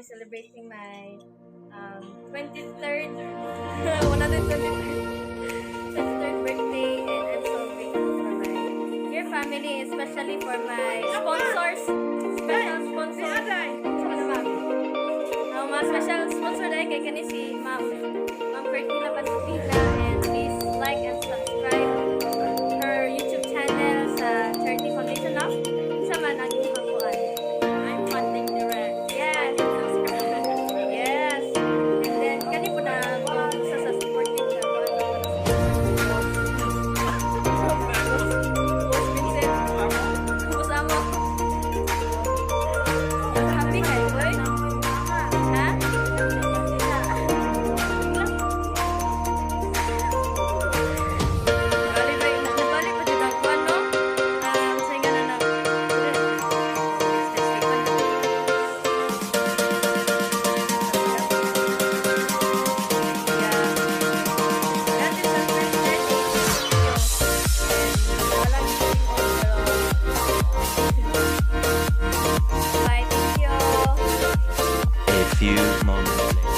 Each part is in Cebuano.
I'm celebrating my 23rd, 123rd, 23rd birthday, and I'm so grateful for my dear family, especially for my sponsors, special sponsor. Sa na, ma'am? Ang mga special sponsor dahil kay kani si Ma'am Fertila Pantila, and please like and subscribe her YouTube channel sa Charity Foundation of sa man ang inyong kuan. I'm funding the rest. Yes. And then kani po na ang isa sa supportive na kuan. Boss Vincent. Boss Amo. Happy kayo, boy? Ha? Bali ba, nabali pa dyan ang kuwan, no? Ah, sa nga na na. Yeah. That is the first birthday video. And wala yung pero bye, thank you. A few moments later.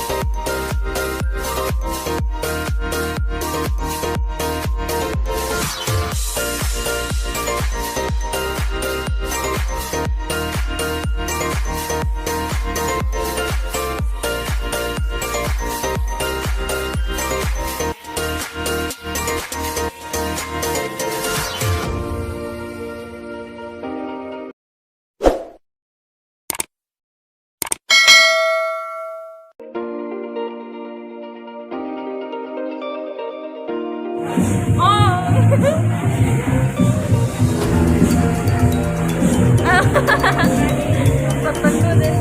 Oh! Pagpagko din.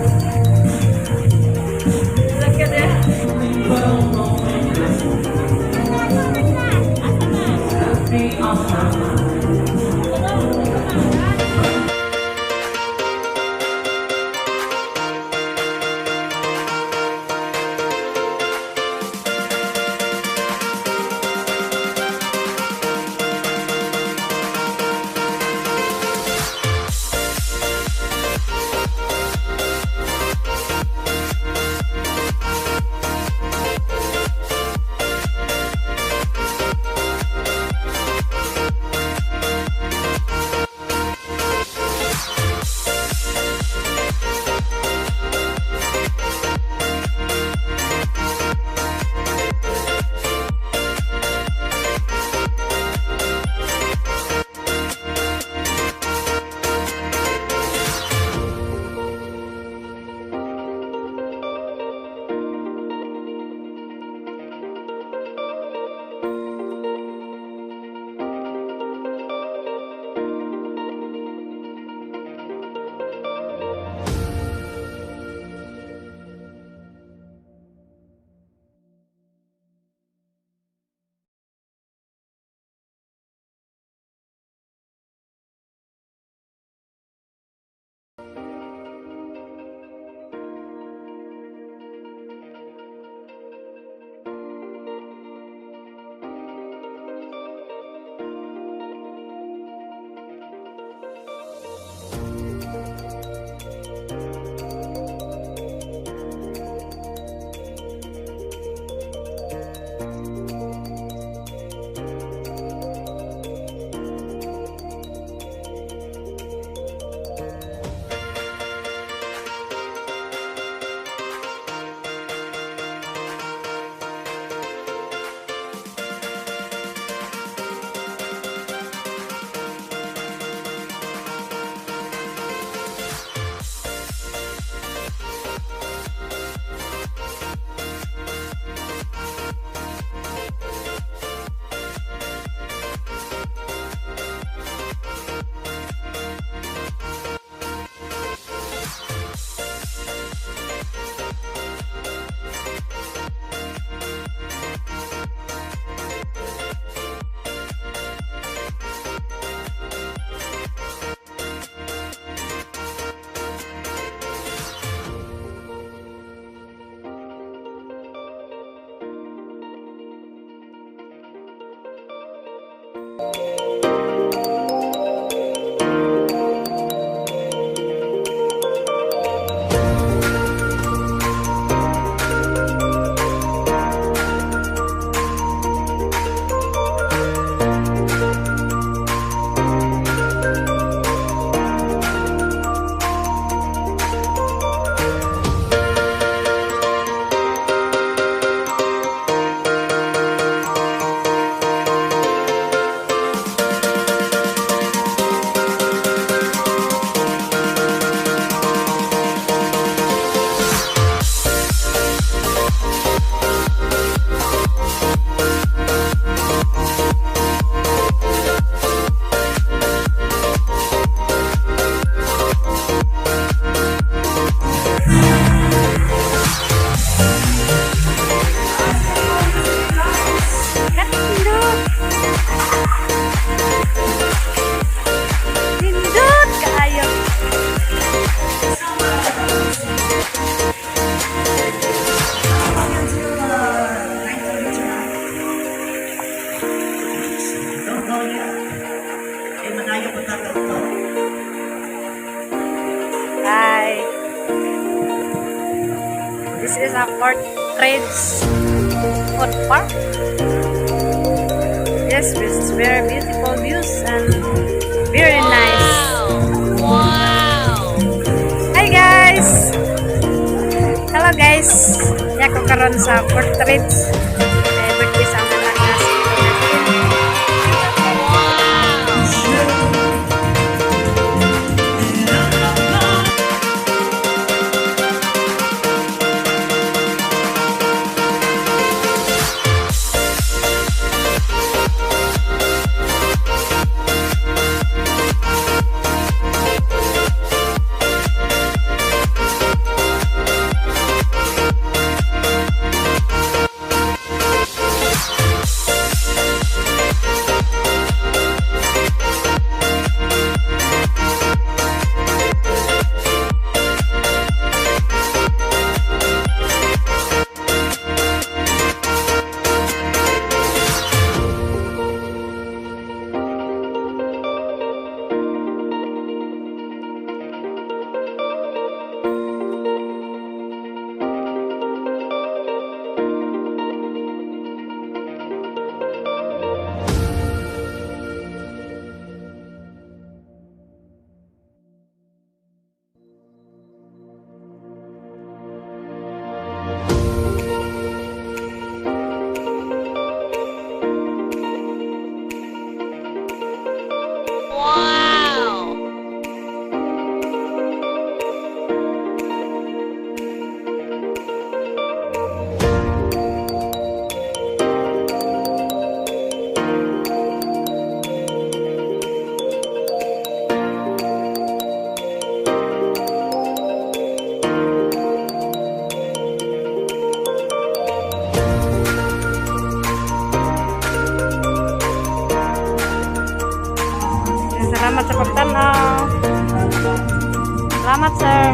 Look at it. niya. Kay manayo ko ta ito. Hi. This is a Portridge Food Park. Yes, it's very beautiful views and very nice. Wow! Hi, guys! Hello, guys! Naa ko karon sa Portridge. Ay, birthday sa among anak na si Donatien. Wow! Wow! Salamat sa pagtanaw. Salamat, sir.